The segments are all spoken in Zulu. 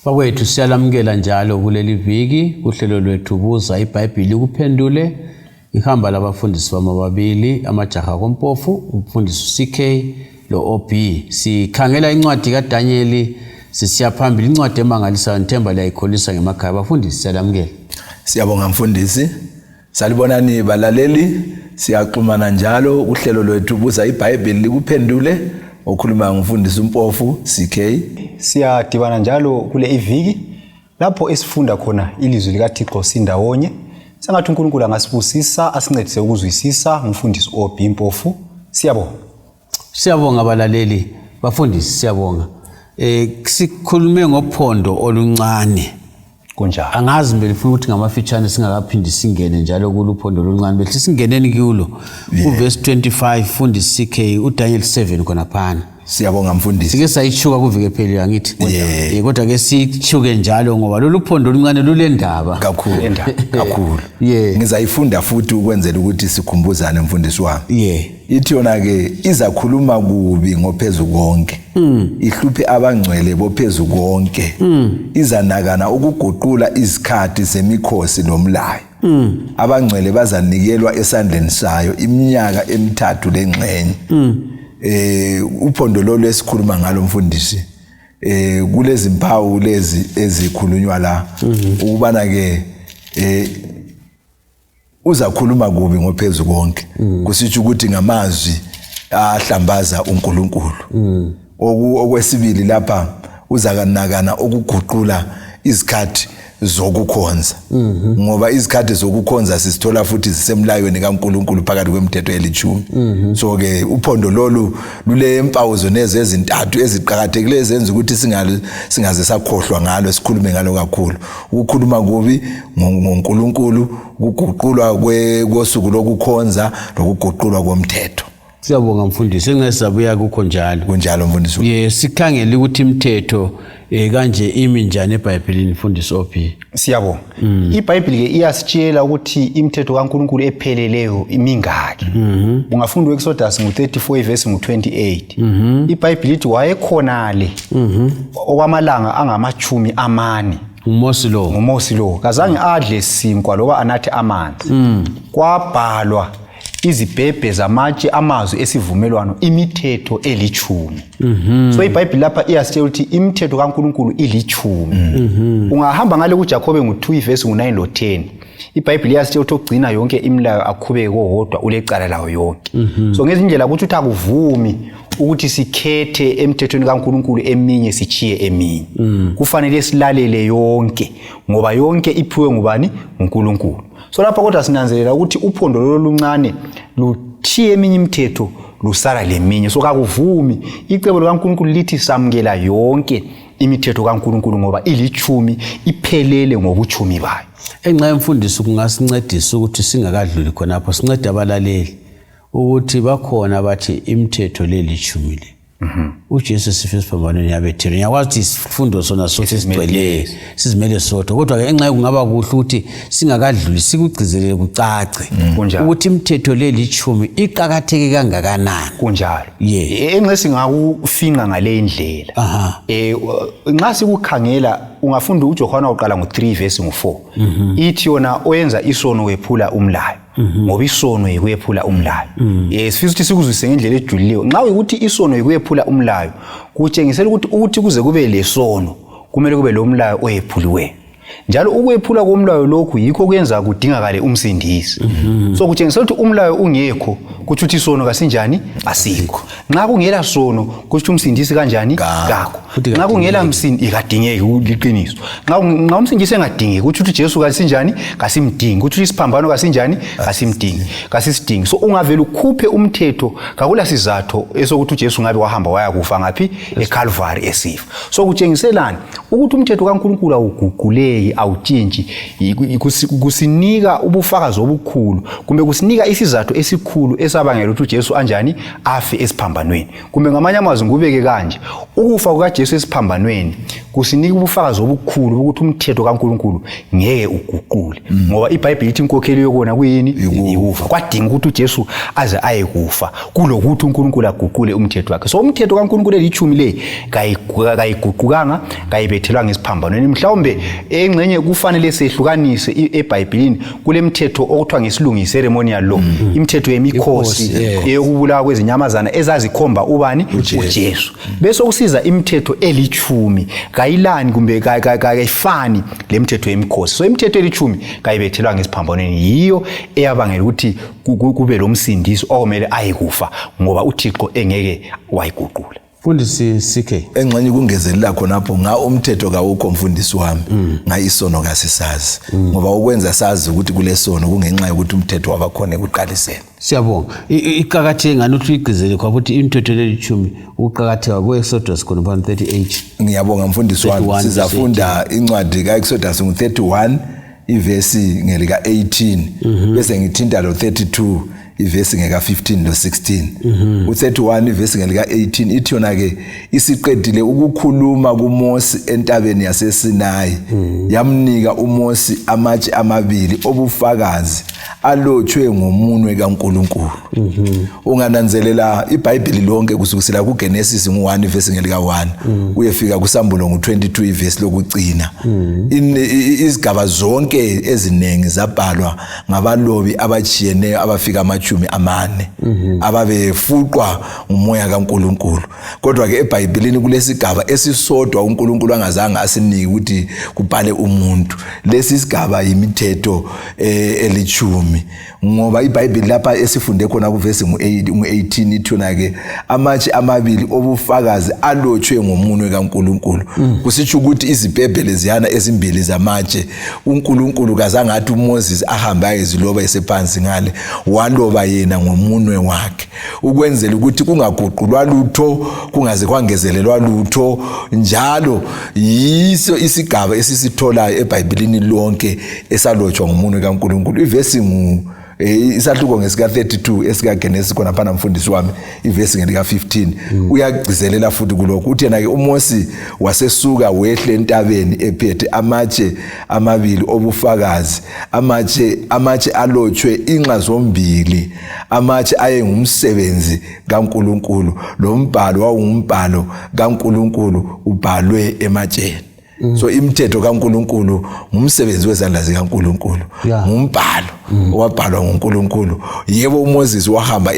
Bakwethu siyalamukela njalo kuleli viki kuhlelo lwethu buza iBhayibhili kuphendule ihamba labafundisi bami ababili amajaha kompofu umfundisi uCK lo-OB sikhangela incwadi kaDanyeli sisiya phambili incwadi emangalisayo ngithemba liyayikholisa ngemakhaya bafundisi siyalamukela. Siyabonga mfundisi. Salibonani balaleli, siyaxhumana njalo kuhlelo lwethu buza iBhayibheli likuphendule. Okhuluma ngumfundisi uMpofu CK. Siyadibana njalo kule iviki lapho esifunda khona ilizwi likaThixo sindawonye. Sengathi uNkulunkulu angasibusisa asincedise ukuzwisisa. Ngumfundisi OB Mpofu. Siyabonga. Siyabonga balaleli, bafundisi siyabonga. Sikhulume ngophondo oluncane. Kunjalo. Angazi mbele funa ukuthi ngamafitshane singakaphindi singene njalo kulo uphondo oluncane behle singeneni kulo. Kuverse 25 fundisi CK uDaniel 7 khonaphana. Siyabonga mfundisi. Sike sayitshuka kuviki ephelile angithi. Yeah. Kodwa ke sitshuke njalo ngoba lolu phondo oluncane lulendaba. Kakhulu. Lendaba. Kakhulu. Yeah. Ngizayifunda futhi ukwenzela ukuthi sikhumbuzane mfundisi wami. Yeah. Ithi yona ke izakhuluma kubi ngophezu konke. Ihluphe abangcwele bophezu konke. Izanakana ukuguqula izikhathi zemikhosi lomlayo. Abangcwele bazanikelwa esandleni sayo iminyaka emithathu lengxenye. Uphondo lolu esikhuluma ngalo mfundisi kulezimpawu lezi ezikhulunywa la ukubana ke uzakhuluma kubi ngophezu konke kusitsho ukuthi ngamazwi ahlambaza uNkulunkulu. Okwesibili lapha uzakanakana ukuguqula izikhathi zokukhonza ngoba izikhathi zokukhonza sisithola futhi zisemlayweni kaNkulunkulu phakathi kwemithetho elitshumi. So ke uphondo lolu lulempawu zonezo ezintathu eziqakathekileyo ezenza ukuthi singaze sakhohlwa ngalo, sikhulume ngalo kakhulu. Ukukhuluma kubi ngoNkulunkulu, ukuguqulwa kosuku lokukhonza lokuguqulwa komthetho. Siyabonga mfundisi, engasabuya kukho njalo. Kunjalo mfundisi. Ye, sikhangele ukuthi imithetho kanje imi njani eBhayibhelini mfundisi OP. Siyabonga. iBhayibheli ke iyasitshela ukuthi imithetho kaNkulunkulu epheleleyo imingaki. Ungafunda uExodus ngu34 ivesi ngu28. iBhayibheli ithi wayekhona le okwamalanga angamachumi amane. NguMosi lo. NguMosi lo. Kazange adle sinkwa loba anathe amanzi. Kwabhalwa izibhebhe zamatshe amazwi esivumelwano imithetho elitshumi. So iBhayibheli lapha iyasitshela ukuthi imithetho kaNkulunkulu ilitshumi. Ungahamba ngale kuJakobe ngu2 ivesi ngu9 lo10. iBhayibheli iyasitshela ukuthi ogcina yonke imilayo akhubeke kowodwa ulecala lawo yonke. So ngezindlela ukuthi uthi akuvumi ukuthi sikhethe emthethweni kaNkulunkulu eminye sichiye eminye. Kufanele silalele yonke ngoba yonke iphiwe ngubani? NguNkulunkulu. So lapha kodwa sinanzelela ukuthi uphondo lolu luncane luthiye eminye imithetho lusala leminye. So kakuvumi icebo likaNkulunkulu lithi samukela yonke imithetho kaNkulunkulu ngoba ilitshumi, iphelele ngobuchumi bayo. Enxa yemfundiso kungasincedisa ukuthi singakadluli khonapho, sincede abalaleli ukuthi bakhona bathi imithetho lelitshumi le. uJesu sife esiphambanweni yabethelwe. Ngiyakwazi ukuthi isifundo sona sothi sigcwele sizimele sodwa, kodwa ke enxa kungaba kuhle ukuthi singakadluli sikugcizelele kucace ukuthi imithetho lelitshumi iqakatheke kangakanani. Kunjalo. Enxa singakufinqa ngale indlela. Nxa sikukhangela ungafunda uJohana uqala ngo3 verse ngo4. Ithi yona oyenza isono wephula umlayo. Ngoba isono yikuyephula umlayo. Sifisa ukuthi sikuzwise ngendlela ejulileyo. Nxa ukuthi isono yikuyephula umlayo, kutshengisela ukuthi kuze kube lesono kumele kube lomlayo oyephuliweyo. Njalo ukwephula komlayo lokhu yikho kuyenza kudingakale umsindisi. So kutshengisela ukuthi umlayo ungekho kutsho ukuthi isono kasinjani asikho. Nxa kungela sono kutsho ukuthi umsindisi kanjani kakho. Nxa kungela msindisi ikadingeki liqiniso. Nxa umsindisi engadingeki kutsho ukuthi Jesu kasinjani kasimdingi, kutsho ukuthi isiphambano kasinjani kasimdingi, kasisidingi. So ungavela ukhuphe umthetho kakula sizatho esokuthi uJesu ngabe wahamba waya kufa ngaphi eCalvary esifa. So kutshengiselani ukuthi umthetho kaNkulunkulu awuguquleki. Awuguquleki, awutshintshi. Kusinika ubufakazi obukhulu kumbe kusinika isizathu esikhulu esabangela ukuthi uJesu anjani afe esiphambanweni. Kumbe ngamanye amazwi ngubeke kanje, ukufa kukaJesu esiphambanweni kusinika ubufakazi obukhulu ukuthi umthetho kaNkulunkulu ngeke uguqule, ngoba iBhayibheli ithi inkokheli yokona kuyini? Ikufa. Kwadinga ukuthi uJesu aze ayekufa kulokuthi uNkulunkulu aguqule umthetho wakhe. So umthetho kaNkulunkulu elitshumi le kayiguqukanga, kayibethelwanga esiphambanweni. Mhlawumbe engxenye kufanele sehlukanise eBhayibhelini kulemithetho okuthiwa ngesilungu yi-ceremonial law, imithetho yemikhosi eyokubulawa kwezinyamazana ezazikhomba ubani? UJesu. Bese kusiza imithetho elitshumi, kayilani kumbe kayifani lemithetho yemikhosi. So imithetho elitshumi kayibethelwanga esiphambanweni, yiyo eyabangela ukuthi kube lomsindisi okumele ayekufa, ngoba uThixo engeke wayiguqula. Mfundisi CK. Engxenye kungezelela khonapho, nga umthetho kawukho mfundisi wami, nga isono kasisazi, ngoba ukwenza sazi ukuthi kulesono kungenxa yokuthi umthetho wabakhona ekuqaliseni. Siyabonga. Iqakatheke ngani ukuthi uyigcizele khona ukuthi imithetho lelitshumi ukuqakatheka ku-Exodus khona phana 38. Ngiyabonga mfundisi wami. 31. Sizafunda incwadi ka-Exodus ngu-31 ivesi ngelika 18, bese ngithinta lo 32 ivesi ngeka 15 lo 16. U31 ivesi ngelika 18 ithi yona ke, isiqedile ukukhuluma kuMosi entabeni yaseSinayi, yamnika uMosi amatshe amabili obufakazi alotshwe ngomunwe kaNkuluNkulu. Ungananzelela iBhayibheli lonke kusukisela kuGenesis ngu1 ivesi ngelika 1 kuyefika kuSambulo ngu22 ivesi lokucina, izigaba zonke eziningi zabhalwa ngabalobi abatshiyeneyo abafika 40 ababefuqwa ngumoya kaNkuluNkulu. Kodwa ke eBhayibhelini kulesigaba esisodwa uNkulunkulu angazange asinike ukuthi kubhale umuntu. Lesi sigaba yimithetho elitshumi, ngoba iBhayibheli lapha esifunde khona kuvesi ngu-18 ithona ke amatshe amabili obufakazi alotshwe ngomunwe kaNkulunkulu, kusitsho ukuthi izibhebhe leziyana ezimbili zamatshe uNkulunkulu kazange athi uMoses ahambe ayeziloba esephansi ngale, waloba yena ngomunwe wakhe ukwenzela ukuthi kungaguqulwa lutho, kungaze kwangezelelwa lutho. Njalo yiso isigaba esisitholayo eBhayibhelini lonke esalotshwa ngumunwe kaNkulunkulu. Ivesi ngu isahluko ngesika 32 esika Genesis khona phana mfundisi wami, ivesi ngelika 15 uyagcizelela futhi kulokhu. Uthi yena ke uMosi wasesuka wehle entabeni ephethe amatshe amabili obufakazi, amatshe alotshwe inxa zombili, amatshe ayengumsebenzi kaNkuluNkulu, lo mbhalo wawungumbhalo kaNkuluNkulu ubhalwe ematsheni. So imithetho kaNkuluNkulu ngumsebenzi wezandla zikaNkuluNkulu, ngumbhalo owabhalwa nguNkulunkulu. Yebo, uMoses wahamba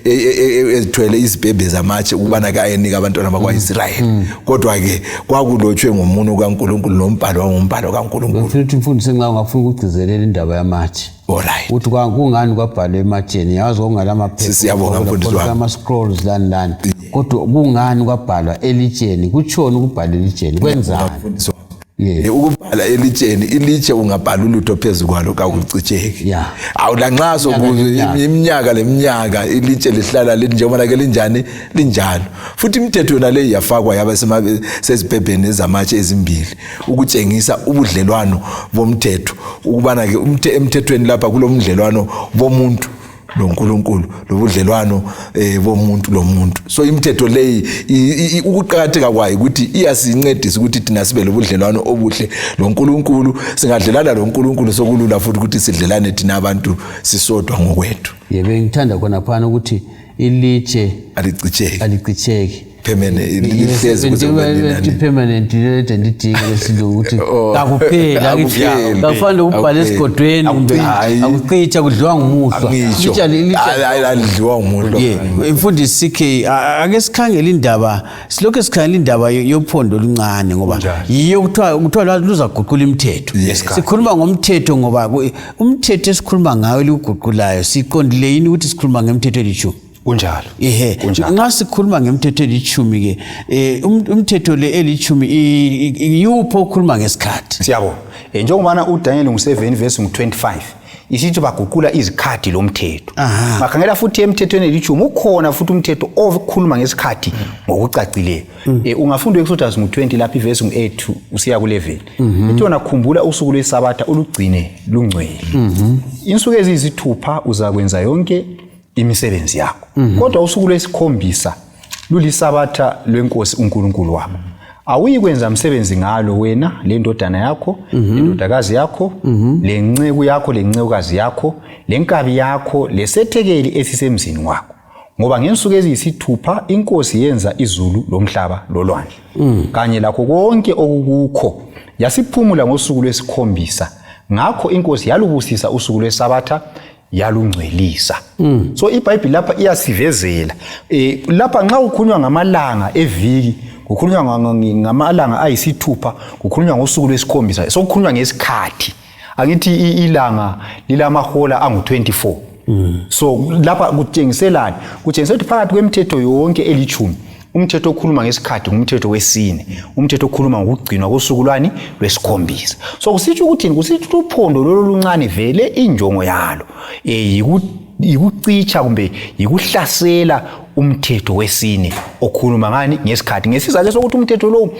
ezithwele izibhebhe zamatshe ukubana ke ayenika abantwana bakwa-Israyeli, kodwa ke kwakulotshwe ngomunwe kaNkulunkulu, nombhalo wangumbhalo kaNkulunkulu. Ngifuna ukuthi mfundisi, nxa ungafuna ukugcizelela indaba yamatshe, ukuthi kungani kwabhalwa ematsheni, yazi kwakungalamaphepha, Siyabonga, mfundisi wami. ama-scrolls lani lani, kodwa kungani kwabhalwa elitsheni? Kutshoni ukubhala elitsheni? Kwenzani? Mfundisi wami. Ukubhala elitsheni, ilitshe ungabhala ulutho phezu kwalo kakucitsheki. Awu, lanxa Iminyaka leminyaka. Iminyaka leminyaka ilitshe lihlala linjengoba ke linjani, linjalo. Futhi imithetho yona leyi yafakwa yaba sezibhebheni zamatshe ezimbili ukutshengisa ubudlelwano bomthetho, ukubana ke emthethweni lapha kulomdlelwano bomuntu loNkulunkulu, lobudlelwano bomuntu lomuntu. So imithetho leyi ukuqakatheka kwayo ukuthi iyasincedisa ukuthi thina sibe lobudlelwano obuhle loNkulunkulu. Singadlelana loNkulunkulu, sokulula futhi ukuthi sidlelane thina abantu sisodwa ngokwethu. Yebo, ngithanda khona phana ukuthi ilitshe alicitsheki, alicitsheki. Permanent, lihlezi kuze kube nini. Permanent lede ndidinga lesilungu ukuthi Oh. kakupheli. Akupheli. Akufani lokubhala Akupheli. esigodweni kumbe Hayi. akucitsha, kudliwa ngumuhlwa. Ngisho Ilitshe. Alidliwa ngumuntu. Ye, mfundisi CK, ake sikhangele indaba, silokhu sikhangela indaba yophondo oluncane, ngoba yiyo kuthiwa luzaguqula imithetho. Sikhuluma ngomthetho ngoba umthetho esikhuluma ngayo eliwuguqulayo, siqondile yini ukuthi sikhuluma ngemithetho elitshumi? Kunjalo. Ehe. Kunjalo. Nxa sikhuluma ngemithetho elitshumi ke, umthetho le elitshumi yiwuphi okhuluma ngesikhathi? Siyabonga. Njengobana uDaniel ngu-7 verse ngu-25. Isithi baguqula izikhathi lomthetho. Bakhangela futhi emthethweni elitshumi ukhona futhi umthetho okhuluma ngesikhathi ngokucacileyo. Ungafunda u-Exodus ngu-20 lapha ivesi ngu-8 usiya ku-11. Ithi wona khumbula usuku lweSabatha ulugcine lungcwele. Insuku eziyisithupha uzakwenza yonke imisebenzi yakho. Kodwa usuku lwesikhombisa lulisabatha lwenkosi uNkulunkulu wakho. Awuyikwenza msebenzi ngalo wena lendodana yakho, lendodakazi yakho, lenceku yakho, lencekukazi yakho, lenkabi yakho, lesethekeli esisemzini wakho. Ngoba ngensuku eziyisithupha inkosi yenza izulu lomhlaba lolwandle kanye lakho konke okukukho, yasiphumula ngosuku lwesikhombisa. Ngakho inkosi yalubusisa usuku lwesabatha yalungcwelisa. So iBhayibheli lapha iyasivezela lapha nxa kukhulunywa ngamalanga eviki, kukhulunywa ngamalanga ayisithupha, kukhulunywa ngosuku lwesikhombisa, so kukhulunywa ngesikhathi. Angithi ilanga lilamahola angu-24. So lapha kutshengiselani? Kutshengisela ukuthi phakathi kwemithetho yonke elitshumi, umthetho okhuluma ngesikhathi ngumthetho wesine, umthetho okhuluma ngokugcinwa kosuku lwani lwesikhombisa. So kusitsho ukuthini? Kusitsho ukuthi uphondo lolu luncane vele injongo yalo yikucitsha kumbe yikuhlasela umthetho wesine okhuluma ngani? Ngesikhathi. Ngesizathu sokuthi umthetho lowu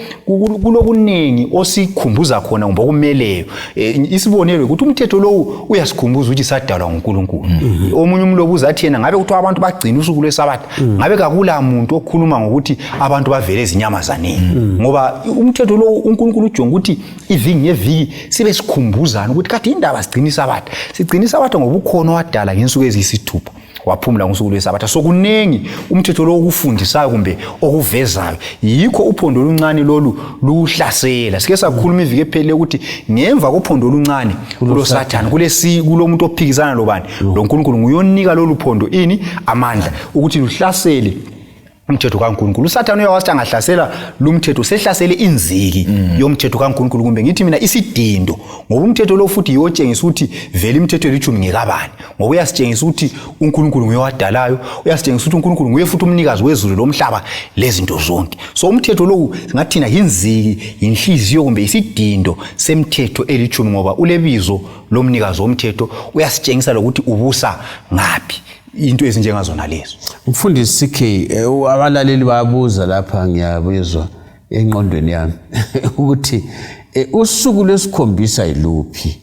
kulokuningi osikhumbuza khona kumbe okumeleyo. Isibonelo ukuthi umthetho lowu uyasikhumbuza ukuthi sadalwa nguNkulunkulu. Omunye umlobi uzathi yena ngabe kuthiwa abantu bagcina usuku lwesabatha, ngabe kakula muntu okhuluma ngokuthi abantu bavele ezinyamazaneni, ngoba umthetho lowu uNkulunkulu ujonga ukuthi iviki ngeviki sibe sikhumbuzana ukuthi kade indaba sigcina isabatha. Sigcina isabatha ngoba ukhona owadala ngensuku eziyisithupha, waphumula ngosuku lwesabatha. So kunengi umthetho lo okufundisayo kumbe okuvezayo, yikho uphondo oluncane lolu luhlasela. Sike sakhuluma iviki ephelele ukuthi ngemva kophondo oluncane kuloSathane, kulomuntu ophikisana lobani? Lo Nkulunkulu. Nguyonika lolu phondo ini? Amandla ukuthi luhlasele umthetho kaNkulunkulu. uSathane uyawazi angahlasela lumthetho sehlasele inziki yomthetho kaNkulunkulu, kumbe ngithi mina isidindo, ngoba umthetho lo futhi yotshengisa ukuthi vele imithetho elitshumi ngekabani, ngoba uyasitshengisa ukuthi uNkulunkulu nguye owadalayo, uyasitshengisa ukuthi uNkulunkulu nguye futhi umnikazi wezulu lomhlaba lezinto zonke. So umthetho lowu singathi thina yinziki, yinhliziyo kumbe isidindo semthetho elitshumi, ngoba ulebizo lomnikazi womthetho, uyasitshengisa lokuthi ubusa ngaphi, into ezinjengazona lezo. Mfundisi CK, abalaleli bayabuza lapha, ngiyabizwa engqondweni yami ukuthi usuku lwesikhombisa yiluphi,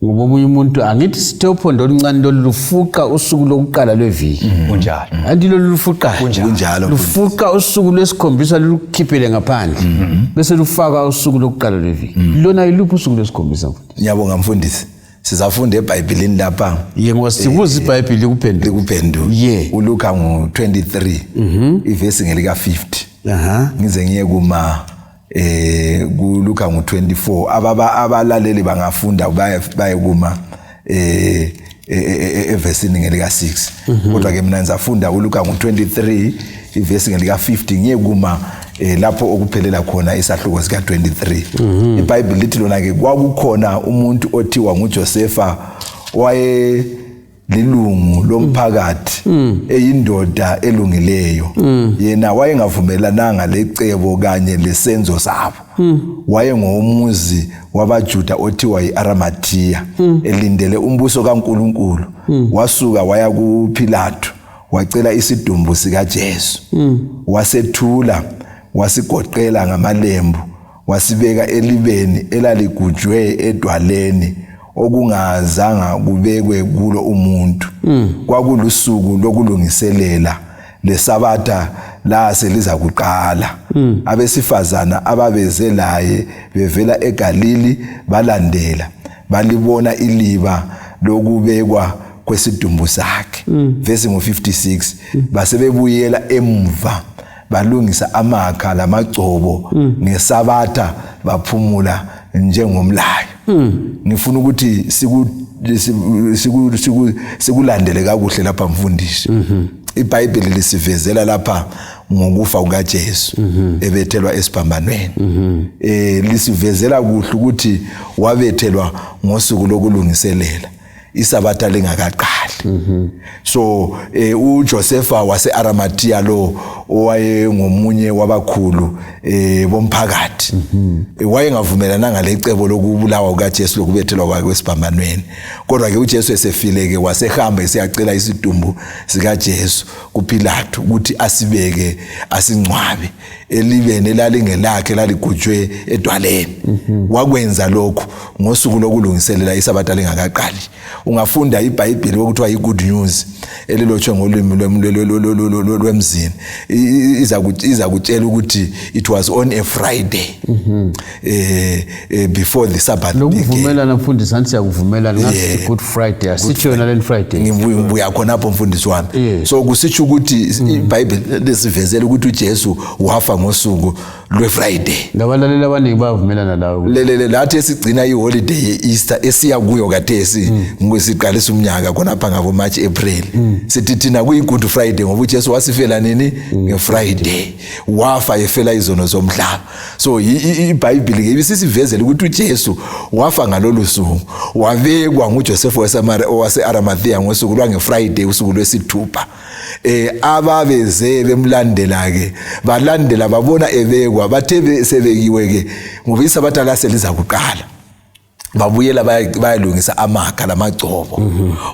ngoba omunye umuntu angithi sithe uphondo oluncane lolu lufuqa usuku lokuqala lweviki. Kunjalo. Anti lolu lufuqayo? Kunjalo. Lufuqa usuku lwesikhombisa, lulukhiphele ngaphandle, bese lufaka usuku lokuqala lweviki. Lona yiluphi usuku lwesikhombisa, mfundisi? Ngiyabonga mfundisi. Sizafunda eBhayibhelini lapha. Ye, ngoba sibuza iBhayibheli likuphendula. Likuphendula. ULuka ngu-23, ivesi ngelika 50, ngize ngiye kuma kuLuka ngu-24. Abalaleli bangafunda baye kuma evesini ngelika 6, kodwa ke mina ngizafunda uLuka ngu-23, ivesi ngelika 50, ngiye kuma lapho okuphelela khona isahluko sika 23. IBhayibheli lithi lona ke kwakukhona umuntu othiwa nguJosefa, waye lilungu lomphakathi, eyindoda elungileyo. Yena wayengavumelananga lecebo kanye lesenzo sabo. Wayengomuzi wabaJuda othiwa yi-Arimathiya, elindele umbuso kaNkulunkulu. Wasuka waya kuPilato, wacela isidumbu sikaJesu. Wasethula, wasigoqela ngamalembu, wasibeka elibeni elaligujwe edwaleni okungazanga kubekwe kulo umuntu. Kwakulusuku lokulungiselela, lesabatha la seliza kuqala. Abesifazana ababeze laye bevela eGalili balandela, balibona iliba lokubekwa kwesidumbu sakhe. Verse ngo-56, basebebuyela emva, balungisa amakha lamagcobo. Ngesabatha baphumula njengomlayo. Ngifuna ukuthi sikulandele kakuhle lapha mfundisi. iBhayibheli lisivezela lapha ngokufa kukaJesu ebethelwa esiphambanweni. Lisivezela kuhle ukuthi wabethelwa ngosuku lokulungiselela. Isabatha lingakaqali. So uJosepha wase-Arimathea lo owayengomunye wabakhulu bomphakathi, wayengavumelananga lecebo lokubulawa kukaJesu, lokubethelwa kwakhe kwesiphambanweni. Kodwa ke uJesu esefile ke, wasehamba esiyacela isidumbu sikaJesu kuPilato ukuthi asibeke, asingcwabe elibeni elalingelakhe, laligujwe edwaleni. Wakwenza lokhu ngosuku lokulungiselela isabatha lingakaqali. Ungafunda iBhayibheli okuthiwa yi-Good News elilotshwe ngolwimi lwemzini, iza kutshela ukuthi it was on a Friday before the Sabbath began. Lokuvumelana, mfundisi, anti siyakuvumelana ngathi Good Friday, asitsho yona leni Friday. Ngibuya khonapho, mfundisi wami. So kusitsho ukuthi iBhayibheli lisivezela ukuthi uJesu wafa ngosuku lweFriday. Labalaleli abaningi bayavumelana lawe. Lelele lathi esigcina iholiday ye-Easter esiya kuyo kathesi, ngosiqalisa umnyaka khonapha ngabo March, April, sithi thina kuyi-Good Friday ngoba uJesu wasifela nini? NgeFriday. Wafa efela izono zomhlaba. So iBhayibheli ke ibisisivezela ukuthi uJesu wafa ngalolu suku, wabekwa nguJoseph wase-Arimathea ngosuku lwangeFriday, usuku lwesithupha. Ababeze bemlandela ke balandela, babona ebekwa. Bathe sebekiwe ke, ngoba isabatha lase liza kuqala, babuyela bayalungisa amakha lamagcobo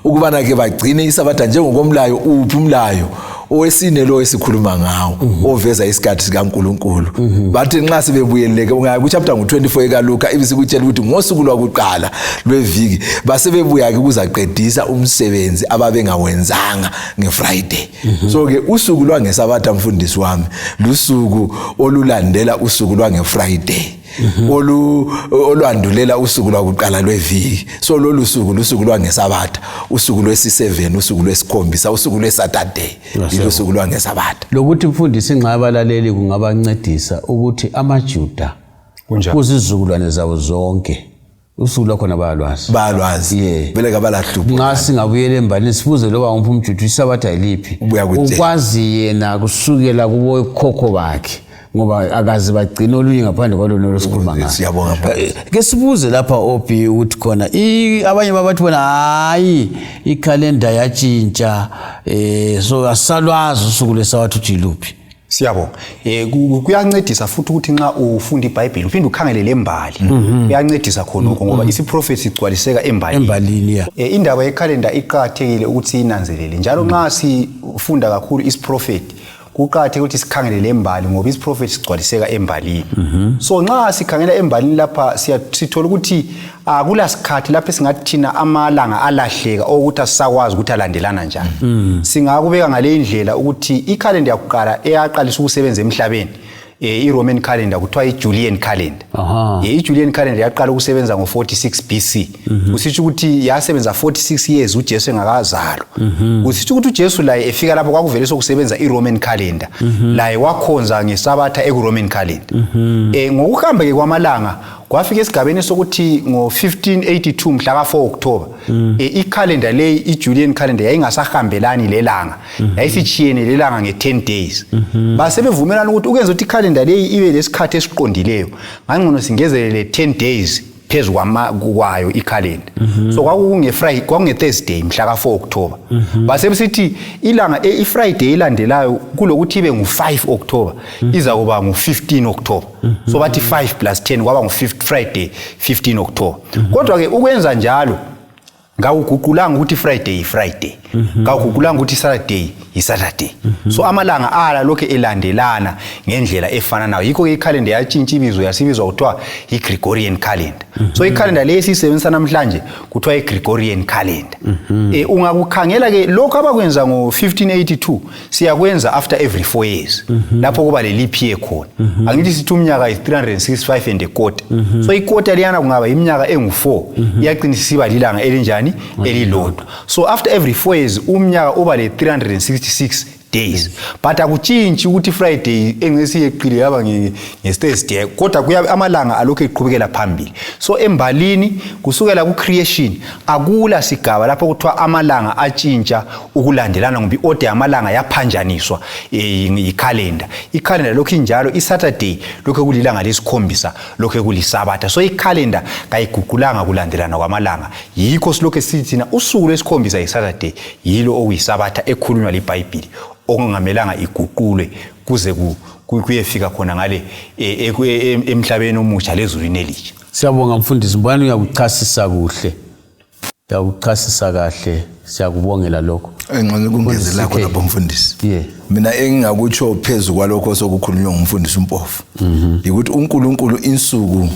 ukubana ke bagcine isabatha njengokomlayo. Uphi umlayo? Owesine lo esikhuluma ngawo, oveza isikhathi sikaNkuluNkulu. Bathi nxa sebebuyeleke, ungaya kuchapter ngu-24 ekaLuka, ibisikutshela ukuthi ngosuku lwakuqala lweviki basebebuya ke ukuzaqedisa umsebenzi ababengawenzanga ngeFriday. So ke usuku lwangesabatha, mfundisi wami, lusuku olulandela usuku lwangeFriday, olwandulela usuku lwakuqala lweviki. So lolu suku lusuku lwangesabatha, usuku lwesi-7, usuku lwesikhombisa, usuku lweSaturday, yilusuku lwangesabatha. Lokuthi, mfundisi, inxa abalaleli kungabancedisa ukuthi amaJuda Kunjalo. kuzizukulwane zabo zonke usuku lwakhona bayalwazi. Bayalwazi. Vele kabalahlupho. Nxa singabuyela embalini sibuze loba nguphi umjuda, isabatha yiliphi? Ubuya kutshela. Ukwazi yena kusukela kubokhokho bakhe, ngoba akaze bagcine olunye ngaphandle kwalona olosikhuluma ngalo. Siyabonga, mfundisi. Ke sibuze lapha opi ukuthi khona abanye babathi bona hayi, ikhalenda yatshintsha, so asisalwazi usuku lwesabatha ukuthi yiluphi. Siyabonga. Kuyancedisa futhi ukuthi nxa ufunda iBhayibheli uphinde ukhangele lembali. Kuyancedisa khonokho ngoba isiprofethi sigcwaliseka embalini. Embalini, ya. Indaba yekhalenda iqakathekile ukuthi siyinanzelele, njalo nxa sifunda kakhulu isiprofethi kuqakatheke ukuthi sikhangele lembali, ngoba isiprofethi sigcwaliseka embalini. So nxa sikhangela embalini lapha sithola ukuthi akulasikhathi lapho esingathi thina amalanga alahleka okuthi asisakwazi ukuthi alandelana njani. Singakubeka ngale ndlela ukuthi ikhalenda yakuqala eyaqalisa ukusebenza emhlabeni, i-Roman calendar, kuthiwa i-Julian calendar. I-Julian calendar yaqala ukusebenza ngo-46 BC, kusitsho ukuthi yasebenza 46 years uJesu engakazalwa. Kusitsho ukuthi uJesu laye efika lapho kwakuvele sokusebenza i-Roman calendar, laye wakhonza ngesabatha eku-Roman calendar. Ngokuhamba ke kwamalanga kwafika esigabeni sokuthi ngo-1582 mhla ka-4 October, ikhalenda leyi, i-Julian calendar, yayingasahambelani lelanga, yayisitshiyene lelanga nge-10 days. Basebevumelana ukuthi ukwenza ukuthi ikhalenda leyi ibe lesikhathi esiqondileyo, ngangcono singezelele 10 days phezu kwayo ikhalenda. So kwakunge-Friday, kwakunge-Thursday mhla ka-4 October. Basebesithi ilanga i-Friday elandelayo, kulokuthi ibe ngu-5 October, iza kuba ngu-15 October. So bathi 5 plus 10 kwaba ngu-Friday 15 October. Kodwa-ke ukwenza njalo ngawuguqulanga ukuthi Friday yi-Friday, kawuguqulanga ukuthi Saturday yi-Saturday. So amalanga ala lokhu elandelana ngendlela efananayo. Yikho-ke ikhalenda yatshintsha ibizo, yasibizwa kuthiwa yi-Gregorian calendar. So ikhalenda leyi esiyisebenzisa namhlanje kuthiwa i-Gregorian calendar. Ungakukhangela-ke lokhu abakwenza ngo-1582 siyakwenza after every 4 years, lapho kuba le leap year khona. Angithi sithi umnyaka is 365 and a quarter? So iquarter liyana kungaba iminyaka engu-4, iyagcina isiba lilanga elinjani? Elilodwa. So after every 4 years umnyaka uba le 366 days. Days, but akutshintshi ukuthi Friday engesiyeqile yaba nge-Thursday, kodwa kuya amalanga alokhu eqhubekela phambili. So embalini kusukela ku-creation akula sigaba lapho kuthiwa amalanga atshintsha ukulandelana, ngoba i-order yamalanga yaphanjaniswa yikhalenda. Ikhalenda lokhu injalo, i-Saturday lokhu kulilanga lesikhombisa, lokhu kulisabatha. So ikhalenda kayiguqulanga kulandelana kwamalanga. Yikho silokhu sithi thina usuku lwesikhombisa yi-Saturday, yilo okuyisabatha ekhulunywa libhayibhili, okungamelanga iguqulwe kuze kuyefika khona ngale emhlabeni omutsha lezulwini elitsha. Siyabonga mfundisi, mbona uyakuchasisa kuhle, uyakuchasisa kahle, siyakubongela lokho. Engxenye ukungezela khona lapho mfundisi. Mina engingakutsho phezu kwalokho sokukhulunywa ngumfundisi uMpofu yikuthi uNkulunkulu insuku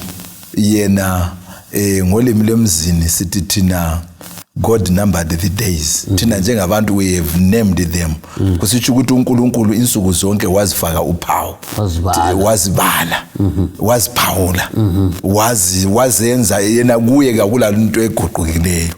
yena ngolimi lemzini sithi thina God numbered the days. Thina njengabantu we have named them. Kusitsho ukuthi uNkulunkulu insuku zonke wazifaka uphawu. Wazibala. Wazibala. Waziphawula. Wazi wazenza yena kuye kakula into eguqukileyo.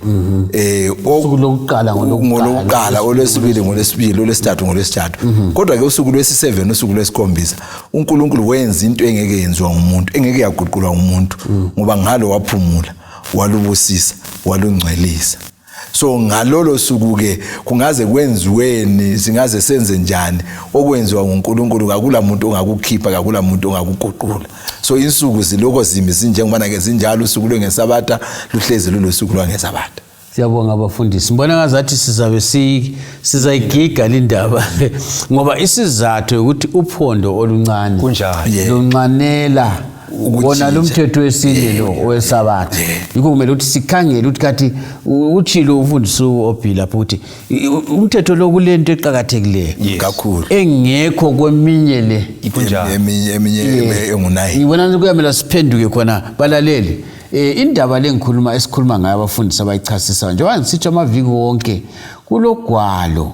Usuku lokuqala ngolokuqala. Ngolokuqala, olwesibili ngolwesibili, olwesithathu ngolwesithathu. Kodwa ke usuku lwesi7, usuku lwesikhombisa, uNkulunkulu wenza into engeke yenziwa ngumuntu, engeke yaguqulwa ngumuntu, ngoba ngalo waphumula, walubusisa, walungcwelisa. So ngalolo suku ke kungaze kwenziweni, singaze senze njani, okwenziwa nguNkulunkulu kakula muntu ongakukhipha, kakula muntu ongakuguqula. So insuku ziloko zimi zinjengobana ke zinjalo, usuku lwengesabatha luhlezi lulosuku lwangesabatha. Siyabonga abafundisi. Ngibona ngazathi sizabe sizayigiga lindaba, ngoba isizathu ukuthi uphondo oluncane Kunjalo. Luncanela Ukutshintsha. wona lo mthetho wesine lo owesabatha. Yikho kumele ukuthi sikhangele ukuthi kathi utshilo umfundisi uObi lapho ukuthi umthetho lo kulento eqakathekileyo Kakhulu. engekho kweminye le. Kunjalo. Eminye engu9. Ngibona kuyamela siphenduke khona balaleli. Indaba le ngikhuluma esikhuluma ngayo abafundisi abayichasisayo, njengoba ngisitsho amaviki wonke, kulogwalo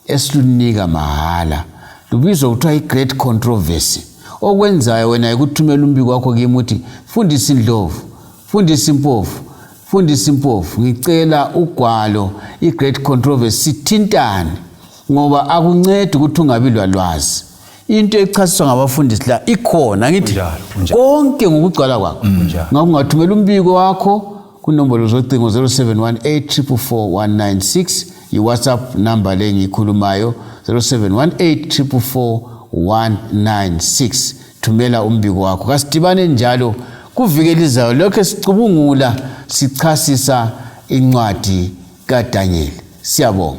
esilunika mahala lubizwa kuthiwa i-Great Controversy. Okwenzayo wena ukuthumela umbiko wakho kimi uthi fundisi Ndlovu, fundisi Mpofu, fundisi Mpofu, ngicela ugwalo i-Great Controversy, sithintane, ngoba akuncedi ukuthi ungabi lwalwazi. Into echasiswa ngabafundisi la ikhona, ngithi Kunjalo, kunjalo. konke ngokugcwala kwakho. Kunjalo. Ngakho ungathumela umbiko wakho kunombolo zocingo 0718444196, i-WhatsApp number le ngiyikhulumayo, 0718444196. Thumela umbiko wakho. Kasidibane njalo kuviki elizayo lokho esicubungula sichasisa incwadi kaDaniel. Siyabonga.